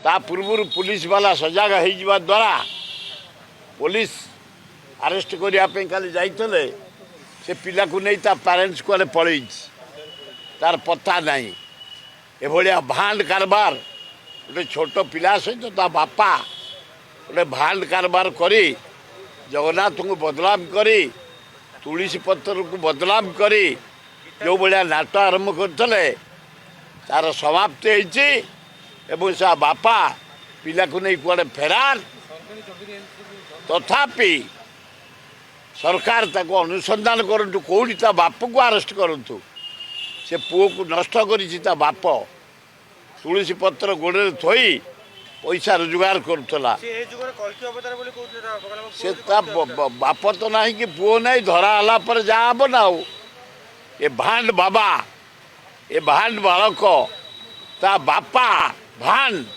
ତା ପୂର୍ବରୁ ପୁଲିସ ବାଲା ସଜାଗ ହେଇଯିବା ଦ୍ୱାରା ପୋଲିସ ଆରେଷ୍ଟ କରିବା ପାଇଁ କାଲି ଯାଇଥିଲେ। ସେ ପିଲାକୁ ନେଇ ତା ପ୍ୟାରେଣ୍ଟସ୍ କୁଆଡ଼େ ପଳେଇଛି, ତାର ପତ୍ତା ନାହିଁ। ଏଭଳିଆ ଭାଣ୍ଡ କାରବାର, ଗୋଟେ ଛୋଟ ପିଲା ସହିତ ତା ବାପା ଗୋଟେ ଭାଣ୍ଡ କାରବାର କରି ଜଗନ୍ନାଥଙ୍କୁ ବଦନାମ କରି, ତୁଳସୀ ପତ୍ରକୁ ବଦନାମ କରି ଯେଉଁ ଭଳିଆ ନାଟ ଆରମ୍ଭ କରିଥିଲେ, ତାର ସମାପ୍ତି ହେଇଛି ଏବଂ ସେ ବାପା ପିଲାକୁ ନେଇ କୁଆଡ଼େ ଫେରାର। ତଥାପି ସରକାର ତାକୁ ଅନୁସନ୍ଧାନ କରନ୍ତୁ, କେଉଁଠି ତା ବାପକୁ ଆରେଷ୍ଟ କରନ୍ତୁ। ସେ ପୁଅକୁ ନଷ୍ଟ କରିଛି ତା ବାପ। ତୁଳସୀ ପତ୍ର ଗୋଡ଼ରେ ଥୋଇ ପଇସା ରୋଜଗାର କରୁଥିଲା। ସେ ଏ ଯୁଗରେ କଳ୍କୀ ଅବତାର ବୋଲି କହୁଥିଲେ ତା ବାପା। କହିଲା, ମୋ ସେ ପୁଅ ତା ହଉଛି କଳ୍କୀ ଅବତାର। ବାପ ତ ନାହିଁ କି ପୁଅ ନାହିଁ। ଧରା ହେଲା ପରେ ଯାହା ହବ ନା। ଆଉ ଏ ଭାଣ୍ଡ ବାବା, ଏ ଭାଣ୍ଡ ବାଳକ, ତା ବାପା ଭାଣ୍ଡ।